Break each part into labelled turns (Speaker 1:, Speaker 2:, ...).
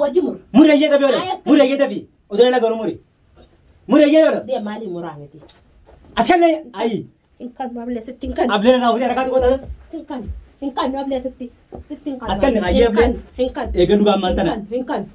Speaker 1: Wajji mur.
Speaker 2: Muri ayyee qabii oole.
Speaker 1: Ayas.
Speaker 2: Muri ayyee dafii. Odoo inni garuu muri. Muri ayyee oole.
Speaker 1: Dee maali muraa miti.
Speaker 2: As kanne ayi.
Speaker 1: Hin kannu ablee sitti hin kannu.
Speaker 2: Ableen irraa fuutee harkaatu qotaa.
Speaker 1: Hin kannu. Hin kannu ablee sitti. Sitti hin kannu.
Speaker 2: As kanne ayyee ablee.
Speaker 1: Hin kannu.
Speaker 2: Eegan dhugaa ammaan tana.
Speaker 1: Hin kannu.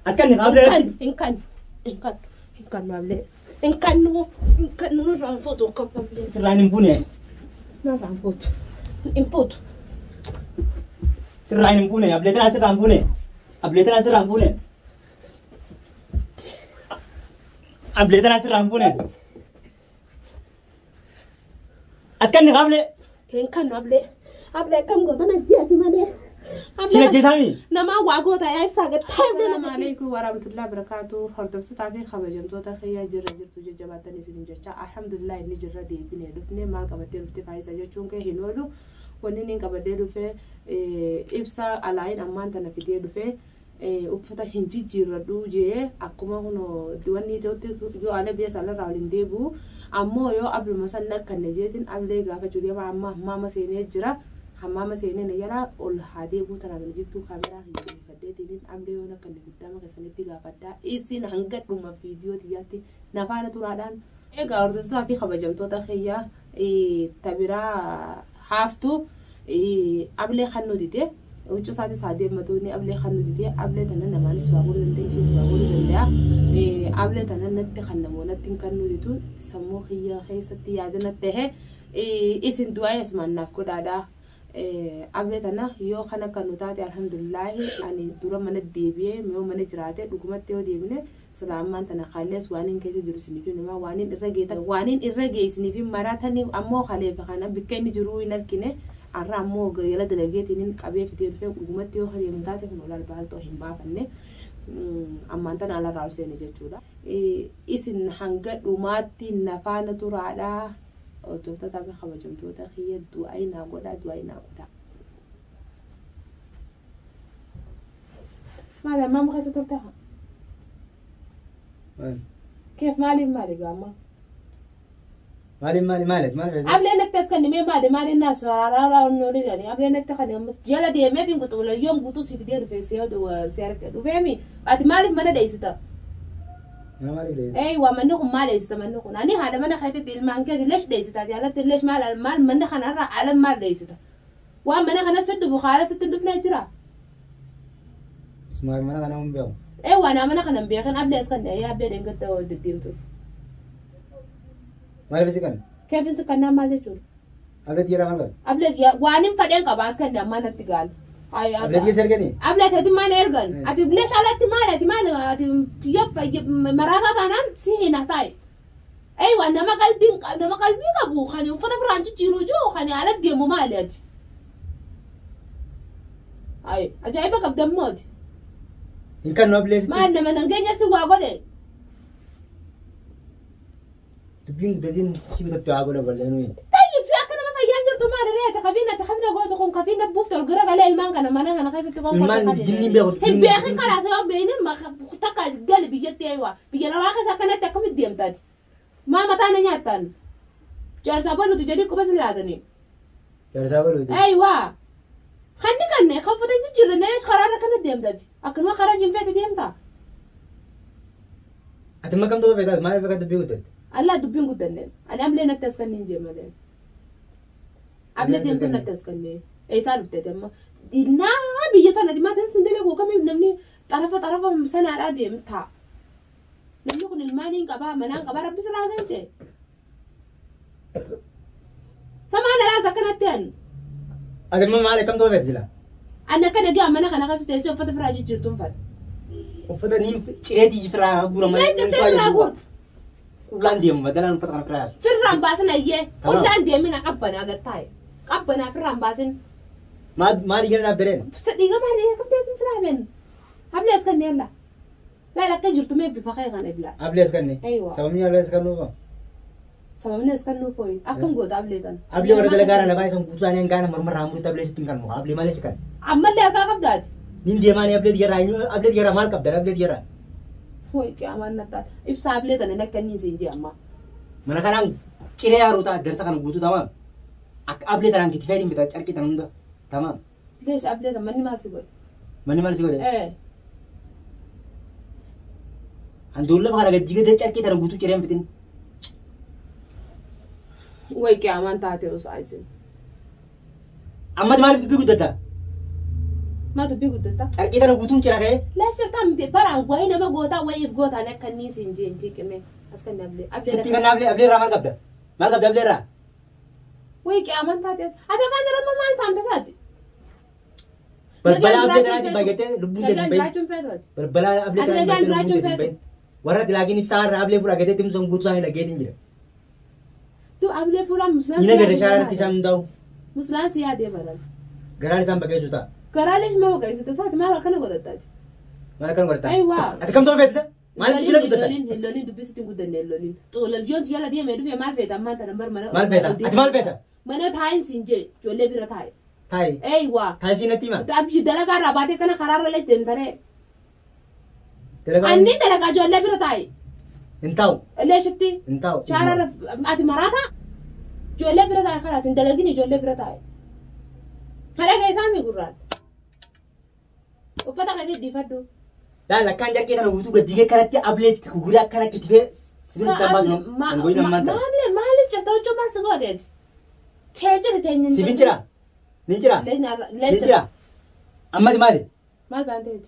Speaker 2: As kanne ablee.
Speaker 1: Hin kannu. Hin kannu. Hin kannu ablee. Hin kannu. Hin kannu nurraan fuutu akkam ablee.
Speaker 2: Sirraan hin fuune.
Speaker 1: Nurraan fuutu. Hin fuutu.
Speaker 2: Sirraan hin fuune. Ablee tanaa sirraan fuune. Ablee tanaa sirraan fuune. Ablee tanaa sirraan fuune. As kanne ablee.
Speaker 1: Hin kannu ablee. Ablee akkam goota na jeeti malee.
Speaker 2: Si ajjeesaami.
Speaker 1: Nama waa goota yaa ibsaa gad taa'e
Speaker 3: Assalaamu alaikum warahmatullahi wabarakatuh. Hordoftootaa fi kabajamtoota kiyya jirra jirtu jajjabaatanii isin jecha alhamdulillah inni jirra deebinee dhufne maal qabattee dhufte faayisa jechuun kee hin oolu. Wanni inni qabadhee dhufe ibsa alaayin ammaan tana fidee dhufe uffata hin jijjiirradhu jee akkuma kunoo wanni iddootti yoo ala biyya sanarraa ol hin deebi'u ammoo yoo abluma san nakkanne jeetiin ablee gaafachuu deema amma hammaama seenee jira. Hammaama seenee na jala ol haa deebi'u tanaan jirtu kaameraa hin deeffadheetiin ablee yoo nakkanne guddaama keessanitti gaafadhaa isin hanga dhuma viidiyoo xiyyaatti nafaana turaadhaan. Egaa hordoftoota fi kabajamtoota kiyyaa tabiraa haaftu ablee kan nu dide huccuu isaatis haa deemmatu inni ablee kan nu dide ablee tana namaanis waa godhuu danda'a ishees waa godhuu danda'a ablee tana natti kan namoonnatti kan nu didu sammuu kiyya keessatti yaada natti tahe isin du'aa asumaan naaf godhaadhaa. Ablee tana yoo kana kan nu taate alhamdulillahi ani dura mana deebi'ee yoo mana jiraate dhugumatti yoo deebine sila ammaan tana kalees waan hin keessa jiru isiniif himaa waan hin irra geeta waan hin irra gee isiniif maratanii ammoo kaleef kana bikka inni jiru hin argine har'a ammoo jala dalageetiin hin qabee fidee dhufee dhugumatti yoo deemu taate kun olaal baaltoo hin baafanne ammaan tana alarraa ol seene jechuudha. Isin hanga dhumaatti nafaana turaadhaa. Hordoftoota fi kabajamtoota kiyya du'aa naa godhaa du'aa naa godhaa. Maali ammaa muka keessa turte haa? Keef maaliif maali gaa ammaa?
Speaker 2: Maali maali maali maali.
Speaker 1: Ablee natti as kennimee maali maali naas raaraa onnoo jedhani ablee natti kan jala deemee dinqutu yoom guutuu si fidee dhufee si arge dhufeemi ati maaliif mana dheessita?
Speaker 2: Maaliif dheessita?
Speaker 1: Eeywa manni kun maal dheessita manni kun ani haadha mana keetitti ilmaan keeti leesh dheessita ati alatti leesh maal maal manni kanarra alam maal dheessita? Waan mana kana sitti dhufu haala sitti hin dhufnee jira.
Speaker 2: Sumaaf mana kana hin beeku.
Speaker 1: Eeywa naa mana kana hin beekan ablee as kan yaa ablee dheengatti deddeemtu.
Speaker 2: Maaliif si kanna?
Speaker 1: Keefin si kannaa maal jechuudha?
Speaker 2: Ablee xiyyeera maal qaba?
Speaker 1: Ablee waan hin fadheen qaba as kan ammaa natti gaala.
Speaker 2: Ablee keessa erganii?
Speaker 1: Ablee ati maal ergan? Ati leesh alatti maal ati maal ati yoo maraataa taanaan si hin taa'e. Eeywa nama qalbii nama qalbii qabu kan uffata biraan jijjiiru jiru kan ala deemu maali ati? Ay ajaa'iba qabda immoo ati.
Speaker 2: Hin kannu ablee sitti.
Speaker 1: Maal nama nangeenya si waa godhe?
Speaker 2: Dubbiin guddatiin si bitattu haa godha bal'ee nuyi.
Speaker 1: Tayyib si akka nama fayyaan jirtu maali reete kafiin ati kafina gootu kun kafiin buufte ol gara galee ilmaan kana mana kana keessatti
Speaker 2: Ilmaan jinni beeku.
Speaker 1: Hin beekin karaa sababa beeynin takka gali biyyatti eeywa biyya namaa keessa akkanatti akkamitti deemtaati. Maa mataa na nyaattan. Jaarsaa baluuti jedhii quba sin laatanii.
Speaker 2: Jaarsaa baluuti.
Speaker 1: Eeywa. Kanni kanne kan uffata jijjiirre nees karaarra kana deemtaati. Akkanuma karaa jinfeete deemta.
Speaker 2: Ati amma kamtu feetaas maaliif akka dubbii guddatte?
Speaker 1: Allah dubbiin guddanne. Ani ablee natti as kanneen jee malee. Ablee deemtu natti as kanneen. Eessaa dhufte amma? Naa biyya sana dhimma sin dalagu kamiif namni xarafa xarafa sanaadhaa deemta. Namni kun ilmaaniin qabaa manaan qabaa rabbi silaa galche. Samaan alaas akkanatti an.
Speaker 2: Ati amma maali kamtu feete sila?
Speaker 1: Ani akka nagaa mana kana keessa teessee uffata firaa jijjiirtuun fadha.
Speaker 2: Uffata niin cireetii firaa guura malee.
Speaker 1: Mee cirtee firaa guurtu?
Speaker 2: Qullaan deemu badalaan uffata kana firaa.
Speaker 1: Firraan baasin ayyee. Qullaan deemina qabbanaa gad taa'e. Qabbanaa firraan baasin.
Speaker 2: Maali gana dhaaf dareen?
Speaker 1: Dhiiga maali qabdeetiin silaa ben. Ablee as kanneen la. Laala akka jirtu mee bifa kee kana ibla.
Speaker 2: Ablee as kanne?
Speaker 1: Eeywa.
Speaker 2: Sababni ablee as kannuu faa?
Speaker 1: Sababni as kannuu fooyi. Akkam goota ablee tan?
Speaker 2: Ablee warra dalagaa na baay'isan guutuu isaanii hangaana marmarraa muritti ablee sitti hin kannu. Ablee malee si kanna.
Speaker 1: Ammallee harkaa qabdaati.
Speaker 2: Nin deemaanii ablee xiyyaarraa ablee xiyyaarraa maal qabdan ablee xiyyaarraa?
Speaker 1: Fooyi qiyaamaan nattaati. Ibsaa ablee tana nakkanniin siin jee ammaa.
Speaker 2: Mana kanaan ciree haaroo ta'a darsa kana guutuu tamaam. Akka ablee tanaan kitifeetiin bitaa carqii tan hunda tamaam.
Speaker 1: Leesh ablee tan manni maal si godhe?
Speaker 2: Manni maal si godhe?
Speaker 1: Ee.
Speaker 2: Handuulla kana gadi gadi carqii tana guutuu cireen fitin.
Speaker 1: Way qiyaamaan taate osoo.
Speaker 2: Ammati maaliif dubbii guddatta?
Speaker 1: Maa dubbii guddatta?
Speaker 2: Carqii tana guutuun cira ka'ee.
Speaker 1: Laashiftaa miti baraan wayi nama gootaa wayiif gootaan akka inni siin jeen jiqime as kan ablee.
Speaker 2: Sitti kan ablee ablee irraa maal qabda? Maal qabda ablee irraa?
Speaker 1: Way qiyaamaan taate ati afaan oromoo maal faanta isaati?
Speaker 2: Balbala ablee tanaatiin baay'attee lubbuun
Speaker 1: Nagaan
Speaker 2: teessin bahin.
Speaker 1: jiraachuun feetu ati.
Speaker 2: Balbala ablee
Speaker 1: Ati
Speaker 2: tanaatiin
Speaker 1: nagaan
Speaker 2: baay'attee lubbuun
Speaker 1: jiraachuun
Speaker 2: teessin bahin. Warra tilaakiin ibsaa irraa ablee fuudhaa gateetti imsoon guutuu isaanii dhaggeetiin jira.
Speaker 1: Tu ablee fuudhaan muslaan
Speaker 2: Ni agarra shaaraa irratti isaan hundaa'u.
Speaker 1: Muslaan si yaadee baran.
Speaker 2: Garaan isaan baqeessu ta'a.
Speaker 1: Garaalee ma baqeessite isaati maal akkana godhattaati?
Speaker 2: Maal akkana godhatta?
Speaker 1: Ayiwaa.
Speaker 2: Ati kam ta'uu feetisa? Maaliif dubbii guddatta?
Speaker 1: Hin loliin dubbisitti hin guddanne hin loliin. Xoolaljoon si jala deemee dhufee maal feeta ammaan tana bar mana.
Speaker 2: Maal feeta? Ati maal feeta?
Speaker 1: Mana taayin siin jee ijoollee bira taaye.
Speaker 2: Taayi.
Speaker 1: Eeywaa.
Speaker 2: Taayi siin natti hima.
Speaker 1: Abji dalagaa irraa baatee kana karaarra lees deemtaree.
Speaker 2: Dalagaa
Speaker 1: Anni dalagaa ijoollee bira taaye.
Speaker 2: hin taa'u.
Speaker 1: Leeshitti.
Speaker 2: Hin taa'u.
Speaker 1: Shaararra ati maraata. Ijoollee bira taaye kalaas hin dalagin ijoollee bira taaye. Haadha keessaa mi gurraan. Uffata kan dhiifadhu.
Speaker 2: Laal akkaan carqii tana guutuu gadi kanatti ableetti guguree akkana kitifee sirriitti tambaasu hin godhin ammaan tana.
Speaker 1: Maaliif maaliif jirta huccuu maal si gooteeti? Tee jira teenye.
Speaker 2: Siif hin jira? Nin jira? Nin jira? Ammati maali?
Speaker 1: Maal baanteeti?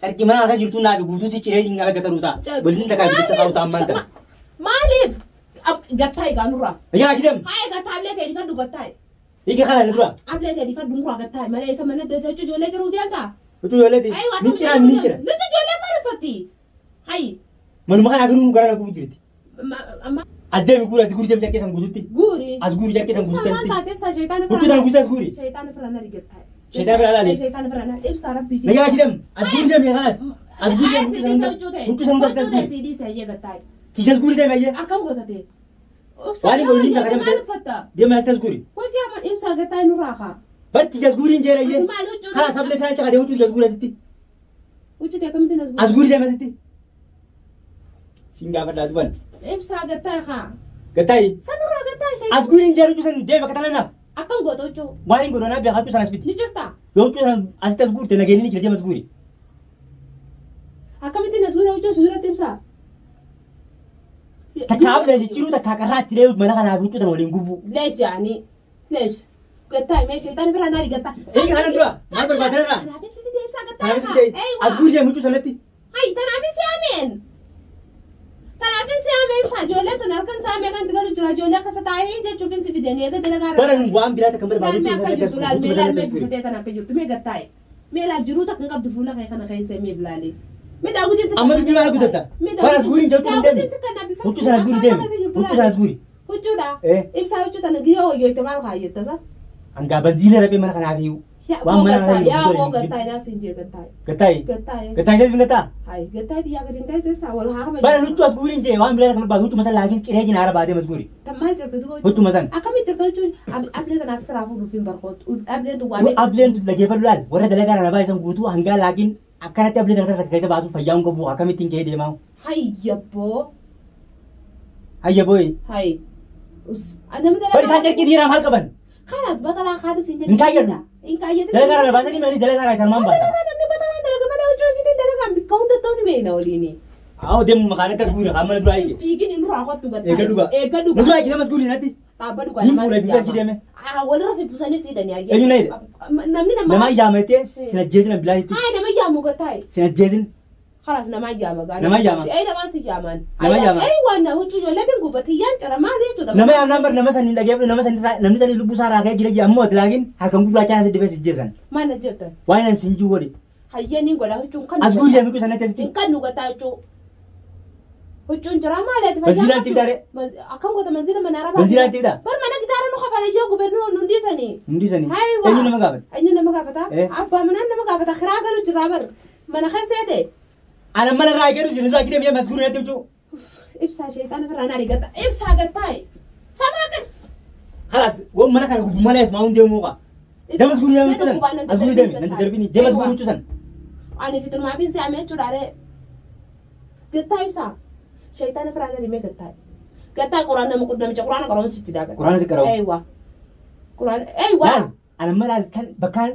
Speaker 2: Carqii mana harka jirtu naafi guutuu si ciree hin argataruu ta'a. Waliin takkaa jirutti taa'u ta'a ammaan tana.
Speaker 1: Maaliif? Gattaa egaa nurraa.
Speaker 2: Yaa kidem.
Speaker 1: Haa egaa ablee ta'e dhiifadhu gattaa.
Speaker 2: Hiika kana ni dura.
Speaker 1: Ablee ta'e dhiifadhu nurraa gattaa malee isa mana jechuun ijoollee jiruu deemtaa?
Speaker 2: Huccuu ijoolleeti. Nin jira nin jira.
Speaker 1: Nuti ijoollee maal uffatti? Hayi.
Speaker 2: Manuma kana garuu gara na gubu jirti. As deemi guuri as guuri deemi carqii san guututti.
Speaker 1: Guuri.
Speaker 2: As guuri carqii san guututti.
Speaker 1: Maal taate ibsaa sheexaana
Speaker 2: Huccuu tana guututti as guuri.
Speaker 1: Sheexaana firaan argatta.
Speaker 2: Sheexaana firaan alaali.
Speaker 1: Sheexaana firaan ibsaa rabbii.
Speaker 2: Nagaa kidem as guuri deemi kanas. As guuri deemi huccuu san guututti as guuri.
Speaker 1: Sidii seeyyee gattaa.
Speaker 2: Tijas guuri deemi ayyee.
Speaker 1: Akkam gootate?
Speaker 2: Waan hin godhin takka
Speaker 1: Maal uffatta?
Speaker 2: Deemi as guuri.
Speaker 1: Wagii amma ibsaa gattaa nurraa kaa.
Speaker 2: Bar tijas guuri hin jeera ayyee.
Speaker 1: Maal huccuu?
Speaker 2: Kanas ablee sana caqatee huccuu tijas guuri asitti.
Speaker 1: Huccuu akkamittiin as guuri?
Speaker 2: As guuri deemi asitti. Siin gaafadhaa dhufan.
Speaker 1: Ibsaa gattaa kaa.
Speaker 2: Gattaayi.
Speaker 1: Sanurraa gattaa sheexaana.
Speaker 2: As guuri hin jeera huccuu san deemi akka tana naaf.
Speaker 1: Akkam goota huccuu?
Speaker 2: Waan hin godhu anaaf beekaa huccuu sana as bitti.
Speaker 1: Ni jirtaa?
Speaker 2: Yoo huccuu sana asitti as guurte nageenyi ni jira deemi as guuri.
Speaker 1: Akkamittiin as guuri huccuu suuratti ibsaa?
Speaker 2: Takka ablee jijjiiruu takka qarraatti illee mana kanaaf huccuu tana waliin gubu.
Speaker 1: Leesh jaanii. Leesh. Gattaa mee sheexaana biraan haali gattaa.
Speaker 2: Eega kana dura maal barbaadan irraa?
Speaker 1: Kanaafis si fidee ibsaa gattaa.
Speaker 2: Kanaafis fidee as guuri deemi huccuu sanatti.
Speaker 1: Hayi tanaafis yaameen. Tanaafis yaamee ibsaa ijoollee tun harkan saamee kan galu jira ijoollee akkasa taa'ee jechuufin si fideen eega dalagaa irraa.
Speaker 2: Bara nu waan biraa takka barbaadu
Speaker 1: Laalmee akka jirtu laalmee
Speaker 2: huccuu sanatti
Speaker 1: laalmee
Speaker 2: as guuri.
Speaker 1: bifatee tan akka jirtu mee gattaa'e. Mee laal jiruu takka hin qabdu fuula kee kana keessa mee ilaali. Mee daawwitiin si
Speaker 2: Amma dubbii maal guddatta? Waan as guuri hin jettu hin deemne. Huccuu sana as guuri deemi. Huccuu sana as guuri.
Speaker 1: Huccuudha.
Speaker 2: Eh.
Speaker 1: Ibsaa huccuu tana giyyoo hoyyootte maal kaayyetta sa?
Speaker 2: Hangaa banziila raphee mana kanaaf iyyuu. Waan mana kana
Speaker 1: Yaa
Speaker 2: guutuu
Speaker 1: boo
Speaker 2: waliin
Speaker 1: gattaa'e naa siin jee gattaa'e.
Speaker 2: Gattaayi.
Speaker 1: Gattaa'e.
Speaker 2: Gattaayi deebi gattaa.
Speaker 1: Hayi gattaa'e yaa gadi hin taasisu ibsaa wal haa
Speaker 2: Bara huccuu as guuri hin jee waan biraa takka barbaadu huccuu masan laakiin ciree jina haara baatee as guuri.
Speaker 1: Tan maal jirta duba
Speaker 2: Huccuu masan.
Speaker 1: Akkamitti jirta huccuu ablee tanaaf siraa fuudhuuf hin barkootu. Ableen tu waamee.
Speaker 2: Ableen dhageeffadhu laal warra dalagaa kana baasan guutuu hangaa laakiin akkanatti ablee dalagaa sana keessa baasuuf fayyaa hin qabu akkamittiin ka'ee deemaa.
Speaker 1: Hayyabboo.
Speaker 2: Hayya booyi.
Speaker 1: Hayi. Namni
Speaker 2: Bari isaan
Speaker 1: dalagaa.
Speaker 2: carqii dhiiraa maal qaban?
Speaker 1: Kanaaf batalaa haadha siin
Speaker 2: Hin kaayyadhu.
Speaker 1: Hin kaayyadhu.
Speaker 2: Dalagaa kana baasanii malee dalagaa kana isaan maan baasa?
Speaker 1: Dalagaa namni batalaan dalaga malee huccuu ofiitiin dalagaan bikka hunda ta'uu ni beekna waliini.
Speaker 2: Haa deemu makaanatti as guuri haa mana duraa eege.
Speaker 1: Fiigin inni duraa kottu gattaa'e.
Speaker 2: Eegga dhugaa.
Speaker 1: Eegga dhugaa.
Speaker 2: Nu duraa eege as guuri natti.
Speaker 1: Dhaabba dhugaa.
Speaker 2: Niin fuula bifa argi deeme.
Speaker 1: Walirra si busanii siidhanii ayyee.
Speaker 2: Eenyu na hidhe?
Speaker 1: Namni nama.
Speaker 2: Namaa yaamatee sin ajjeesin bilaatitti.
Speaker 1: Hayi nama yaamu gattaa'e.
Speaker 2: Sin ajjeesin.
Speaker 1: خلاص nama yaama gaana.
Speaker 2: Nama yaama.
Speaker 1: Ee namaan si yaaman.
Speaker 2: Nama yaama.
Speaker 1: Ee waan huccuu ijoollee gubatti yaan cara maal jechuudha.
Speaker 2: Nama yaamnaan bar nama saniin dhageeffadhu nama sanii namni sanii lubbuu isaa raakee jira jee ammoo ati laakiin halkan gurraachaan asi dhufee si ajjeesan.
Speaker 1: Maal na jettan?
Speaker 2: Waan nan siin juu godhi.
Speaker 1: Hayyeen hin godha huccuun kan.
Speaker 2: As guuri deemi sanatti asitti.
Speaker 1: Hin kan nu gataa huccuu. Huccuun jira maal ati
Speaker 2: Manzilaan itti bitaare?
Speaker 1: Akkam goota manzila mana arabaa.
Speaker 2: Manzilaan itti bitaa?
Speaker 1: Bar mana gitaara nu kafala yoo gubee nu hundi sanii.
Speaker 2: Hundi sanii.
Speaker 1: Hayiwa.
Speaker 2: Eenyu nama gaafata?
Speaker 1: Eenyu nama gaafata?
Speaker 2: Eh.
Speaker 1: Abbaa manaan nama gaafata kiraa galu jira bar. Mana keessee
Speaker 2: Ana mana irraa eegalu jiru duraa deemi as guuri natti huccuu.
Speaker 1: Ibsaa sheexaana firaan ariigata. Ibsaa gattaa'e. Samaa kan.
Speaker 2: Khalaas waan mana kana gubu malees maa hundi deemuu qaba. Deemas guuri deemi huccuu san. As guuri deemi nanti darbini deemas guuri huccuu san.
Speaker 1: Ani fitirumaa fi si'amee jechuudha ree. Gattaa ibsaa. Sheexaana firaan arimee gattaa'e. Gattaa quraan nama namicha quraana qaroon sitti daakata.
Speaker 2: Quraana si qara'u.
Speaker 1: Eeywa. Quraana eeywa.
Speaker 2: Laal ana mana laal tan bakkaan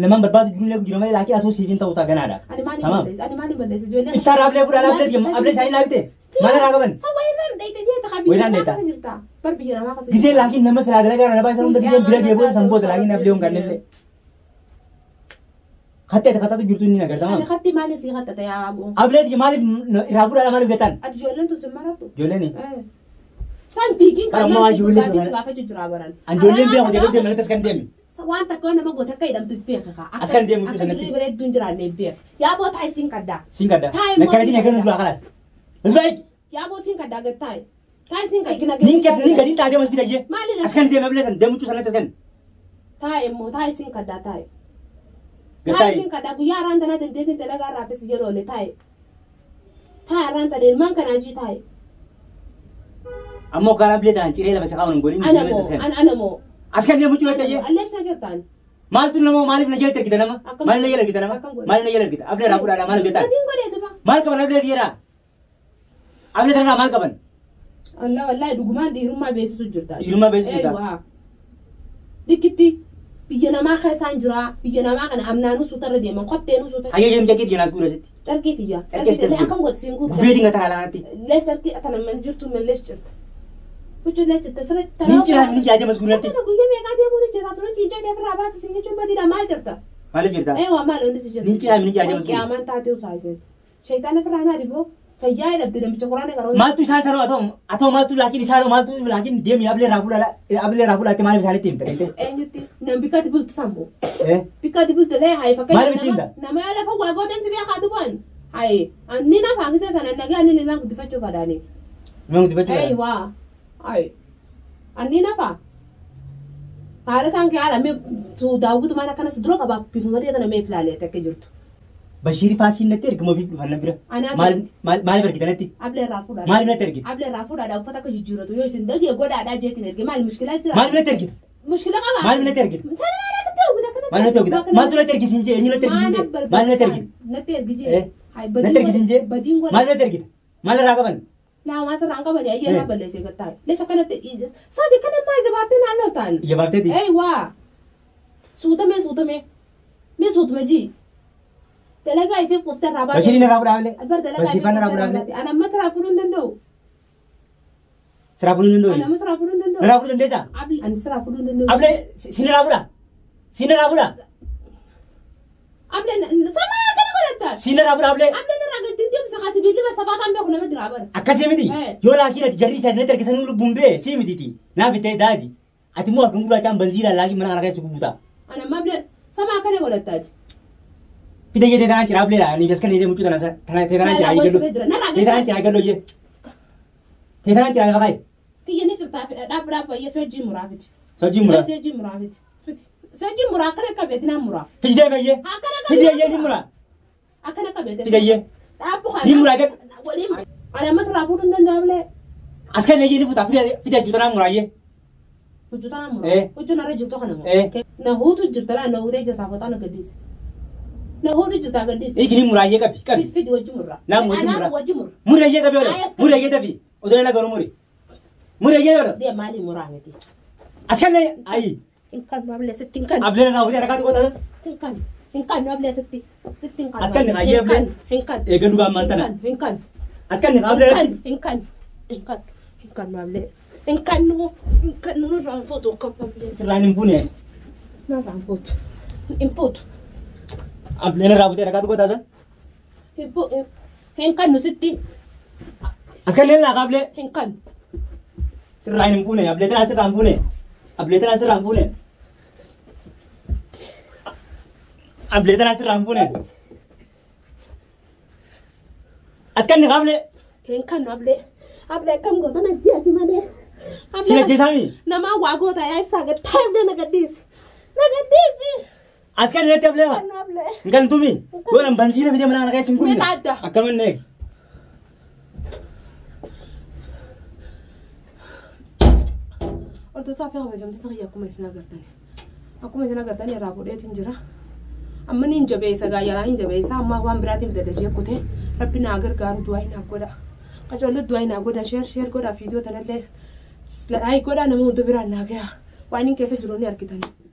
Speaker 2: Namaan barbaadu jirullee jira malee laakiin atoo siif hin ta'u ta'a ganaadha.
Speaker 1: Ani maaliin
Speaker 2: Tamaam.
Speaker 1: balleessa? Ani maaliin balleessa? Ijoolleen.
Speaker 2: Ibsaa irraa ablee fuudhaa ablee ablee isaanii naa bite. Maal irraa qaban?
Speaker 1: Sa wayirraan dheeyte jeeta kan biyya
Speaker 2: Wayirraan
Speaker 1: namaa
Speaker 2: dheeyta.
Speaker 1: keessa jirta. Bar biyya namaa keessa
Speaker 2: Gisee
Speaker 1: jirta.
Speaker 2: laakiin nama silaa dalagaa irraa baasan hunda giseen bira deebi'uun san booda laakiin ablee hin kannellee. Hatta itti kataatu jirtu inni agartama.
Speaker 1: Ani khatti maaliin sii khattata yaa aboo?
Speaker 2: Ablee maaliif irraa fuudhaa maaliif gataan?
Speaker 1: Ati ijoolleen tun sin marartu.
Speaker 2: Ijoolleen
Speaker 1: San fiigiin
Speaker 2: Bara
Speaker 1: kan
Speaker 2: ammaa
Speaker 1: maal fiigu
Speaker 2: ijoollee
Speaker 1: gaafii
Speaker 2: tun-
Speaker 1: si gaafachuu jira baran.
Speaker 2: an ijoolleen beeku jedhee deeme as kan deeme.
Speaker 1: Waan takka nama goota akka hidhamtu hin beeku kaa.
Speaker 2: As kan deemu
Speaker 1: Akka
Speaker 2: sanatti.
Speaker 1: jirri bareedduun jiraanne hin beeku. Yaaboo taa'e siin kaddaa.
Speaker 2: Siin gadda.
Speaker 1: Taa'e immoo
Speaker 2: Nakkanatiin
Speaker 1: siin
Speaker 2: eegalu
Speaker 1: gadda.
Speaker 2: duraa kalaas. Ulfaa
Speaker 1: Yaaboo siin kaddaa gad taa'e. Taa'e siin kaddaa.
Speaker 2: nin gadiin taatee mas bita ishee.
Speaker 1: Maali
Speaker 2: As kan deeme ablee san deemuchuu sanatti as kan.
Speaker 1: Taa'e immoo taa'e siin kaddaa taa'e.
Speaker 2: Gad
Speaker 1: Taa'e
Speaker 2: taa'e.
Speaker 1: siin kaddaa guyyaa har'aan tanaa dandeettiin dalagaa irraa fi si jala oole taa'e. Taa'e har'aan tana ilmaan kanaa jii taa'e.
Speaker 2: Ammoo karaa ablee ta'an ciree lafa saqaa hin godhin.
Speaker 1: Ana moo ana moo.
Speaker 2: As kan deemuchuu natti ishee.
Speaker 1: Alleessaa jirtaan.
Speaker 2: Maaltu nama maaliif na jalatti ergita nama?
Speaker 1: Akkam-
Speaker 2: Maaliif na jala ergita nama?
Speaker 1: akkam godhe?
Speaker 2: Maaliif na jala ergita? Ablee irraa fuudhaa maaliif gataan?
Speaker 1: Gatiin godhee duba.
Speaker 2: Maal qaban ablee dhiiraa? Ablee tanarraa maal qaban?
Speaker 1: Allah wallahi dhugumaan dhiirummaa beeksisu jirta.
Speaker 2: Dhiirummaa beeksisu jirta.
Speaker 1: Eewwa. Dikkitti biyya namaa keessaan jira. Biyya namaa kana amnaanuu suutarra deeman qotteenuu suuta.
Speaker 2: Hayyee jedham jakkee jeenaas guura sitti.
Speaker 1: Carqii tiyya.
Speaker 2: Carqii
Speaker 1: Carqii
Speaker 2: sitti
Speaker 1: akkam godhe siin guutte.
Speaker 2: Gubeetiin gataan alaa kanatti.
Speaker 1: Lees carqii tana man jirtu man lees jirta. Huccuu lees jirta sirri
Speaker 2: Nin ciraa nin jaajama guuratti.
Speaker 1: Tana guyyaa meeqaa deemuu ni jirta tunu ciicee ofirraa baasa siin jechuun badiidha maal jirta?
Speaker 2: Maaliif jirta?
Speaker 1: Eewwa maal onni si jirti?
Speaker 2: Nin ciraa nin jaajama guura.
Speaker 1: Qiyaamaan taatee usaa isheen. Shaytaan ofirraa naa dhiboo fayyaa hidhabde namicha quraana qaroo.
Speaker 2: Maaltu isaan sanoo atoo atoo maaltu laakiin isaanoo maaltu laakiin deemi ablee irraa fuudhaa ablee irraa fuudhaatti maaliif isaanitti himta deemtee?
Speaker 1: Eenyutti nam bikkaatti bultu sammu.
Speaker 2: Eh?
Speaker 1: Bikkaatti bultu lee hayi
Speaker 2: Maaliif itti
Speaker 1: fakkeenya
Speaker 2: himta?
Speaker 1: nama lafa waa gooteen si beekaa duban. Hayi anni naaf hangisee sana nagaa anni ilmaan guddifachuu fadaani.
Speaker 2: Nama guddifachuu fedha.
Speaker 1: Eeywaa hayi anni nafa. Haala taan kee haala mee daawwitu maal akkanas dura qabaaf bifuma ta'e tana mee filaalee akka jirtu.
Speaker 2: Bashiiri faasiin natti erguma ofiif dhufan na bira.
Speaker 1: Anaatu-
Speaker 2: Maaliif ergita natti?
Speaker 1: Ablee irraa fuudhaa.
Speaker 2: Maaliif natti ergita?
Speaker 1: Ablee irraa fuudhaadhaa uffata akka jijjiiratu yoo isin dhagee godhaadhaa jeetiin erge maal mushkilaa jira?
Speaker 2: Maaliif natti ergita?
Speaker 1: Mushkila qabaa?
Speaker 2: Maaliif natti ergita?
Speaker 1: Sana maal akka ta'u guddaa kanatti.
Speaker 2: Maaliif natti ergita? Maaltu natti ergisiin jee? Eenyu natti ergisiin jee? Maaliif natti ergita?
Speaker 1: Natti ergi
Speaker 2: Eh?
Speaker 1: jee. Hayi
Speaker 2: Natti ergisiin jee?
Speaker 1: Badiin godhe.
Speaker 2: Maaliif natti ergita? Maal irraa qaban?
Speaker 1: Laa sirraan qabani ayyee
Speaker 2: Eh.
Speaker 1: naa balleessee gattaa'e. Leesha kanatti sadi kana maal jabaaftee naannoo ta'an.
Speaker 2: Ija baafteeti.
Speaker 1: Eeywaa. Suutamee suutamee. Mee suutuma jii. Dalagaa ifee quuftee irraa baatee.
Speaker 2: Bashiiriin irraa fuudhaa ablee.
Speaker 1: Bar dalagaa
Speaker 2: Bashiir
Speaker 1: ifee
Speaker 2: faana irraa
Speaker 1: quuftee
Speaker 2: fuudhaa
Speaker 1: irraa
Speaker 2: ablee.
Speaker 1: baatee. Ana amma siraa fuudhuu hin danda'u.
Speaker 2: Siraa fuudhuu hin
Speaker 1: Ana
Speaker 2: danda'u.
Speaker 1: amma siraa fuudhuu hin danda'u.
Speaker 2: Irraa fuudhuu dandeessaa?
Speaker 1: Abli ani siraa fuudhuu hin danda'u.
Speaker 2: Ablee sin irraa fuudhaa? Sin irraa fuudhaa?
Speaker 1: Abli samaa kana godhatta.
Speaker 2: Sin irraa fuudhaa ablee?
Speaker 1: Abli narraa gadi deemsa kaasi bilbila safaataan beeku nama diraa bara.
Speaker 2: Akkasii miti.
Speaker 1: Eh.
Speaker 2: Yoo laakiin ati jarri isaanii natti ergisan lubbuun bee sii mitiiti. Naaf itti daaji. Ati immoo harkan gurraachaan banziidhaan laakiin mana kana keessa gubuuta.
Speaker 1: Ana amma abli samaa kana godhattaati.
Speaker 2: Fida jee teetanaan ciraa ableedha. Ani bes kan jedhe mucuu tana teetanaan ciraa
Speaker 1: Narraa
Speaker 2: eegallu.
Speaker 1: jira. Narraa
Speaker 2: Teetanaan
Speaker 1: gadi
Speaker 2: ciraa eegallu jee. Teetanaan ciraa lafa kaayi.
Speaker 1: Tiyya ni jirtaa dhaab dhaab bayyee sochii muraa fiti.
Speaker 2: Sochii muraa.
Speaker 1: Sochii muraa fiti. Fiti. Sochii muraa akkana qabeeti naan muraa.
Speaker 2: Fiji deeme jee.
Speaker 1: Akkana
Speaker 2: Fidi jee ni muraa.
Speaker 1: Akkana qabeeti.
Speaker 2: Fidi jee.
Speaker 1: Dhaabbu kana.
Speaker 2: Ni muraa gad.
Speaker 1: Waliin. Ani amma sirraa fuudhuu hin danda'amle.
Speaker 2: As kan jee ni futa. Fida juutanaan muraa jee.
Speaker 1: Huccuu tanaan muraa.
Speaker 2: Eh.
Speaker 1: Huccuu narra jirtu kana muraa.
Speaker 2: Eh.
Speaker 1: Na huutu jirta laa na huutee jirta foxaa na gaddiisi. Na huutu jirta gaddiisi.
Speaker 2: Eegi ni muraa jee qabi qabi.
Speaker 1: Fiti fiti wajji murraa.
Speaker 2: Naam, wajji muraa.
Speaker 1: Anaan wajji murra.
Speaker 2: Muri jee qabi oole.
Speaker 1: Ayas qabi.
Speaker 2: Muri jee dafi. Odoo na garuu muri. Muri jee oole.
Speaker 1: Dee maali muraa miti.
Speaker 2: As kan ayi.
Speaker 1: Hin kannu ablee sitti hin kannu.
Speaker 2: Ableen irraa fuutee harkaatu qotaa.
Speaker 1: Hin kannu. Hin kannu ablee sitti. Sitti hin kannu.
Speaker 2: As kan ayyee ablee.
Speaker 1: Hin kannu.
Speaker 2: Eegallu gaammaan tana.
Speaker 1: Hin kannu.
Speaker 2: As kan ablee irratti.
Speaker 1: Hin kannu. Hin kannu. Hin kannu ablee. Hin kannu. Hin kannu nurraan fuutu akkam ablee.
Speaker 2: Sirraan hin fuune.
Speaker 1: Nurraan fuutu. Hin fuutu.
Speaker 2: Ableen irraa fuutee harkaatu qotaa san.
Speaker 1: Hin fuutu. Hin kannu sitti.
Speaker 2: As kan leenlaa ablee.
Speaker 1: Hin kannu.
Speaker 2: Sirraan hin fuune. Ablee tanaan sirraan fuune. Ablee tanaan sirraan fuune. Ablee tanaan sirraan fuune. As kan ablee.
Speaker 1: Hin kannu ablee. Ablee akkam goota na ji'ati malee.
Speaker 2: Sin ajjeesaami.
Speaker 1: Namaa waa goota yaa ibsaa gad taa'ee na gaddiisi. Na gaddiisi.
Speaker 2: As kan irratti ablee waa.
Speaker 1: Kannu ablee.
Speaker 2: Hin kan tumi. Yoo nan bansiina fidee mana kana keessa hin gubne.
Speaker 1: Meeqa adda?
Speaker 2: Akkanuma hin eegi.
Speaker 3: Hordoftoota fi kabajamtoota kiyya akkuma isin agartani. Akkuma isin agartani irraa fuudheetiin jira. Amma ni hin jabeessa gaayyaraa hin jabeessa amma waan biraatiin fidadha kutee rabbi naa gargaaru du'aa naaf godha. Qacoollee du'aa naa godha sheer sheer godha viidiyoo tanallee laayik godha nama hunda biraan naa gaha. Waan hin keessa jiru ni argitani.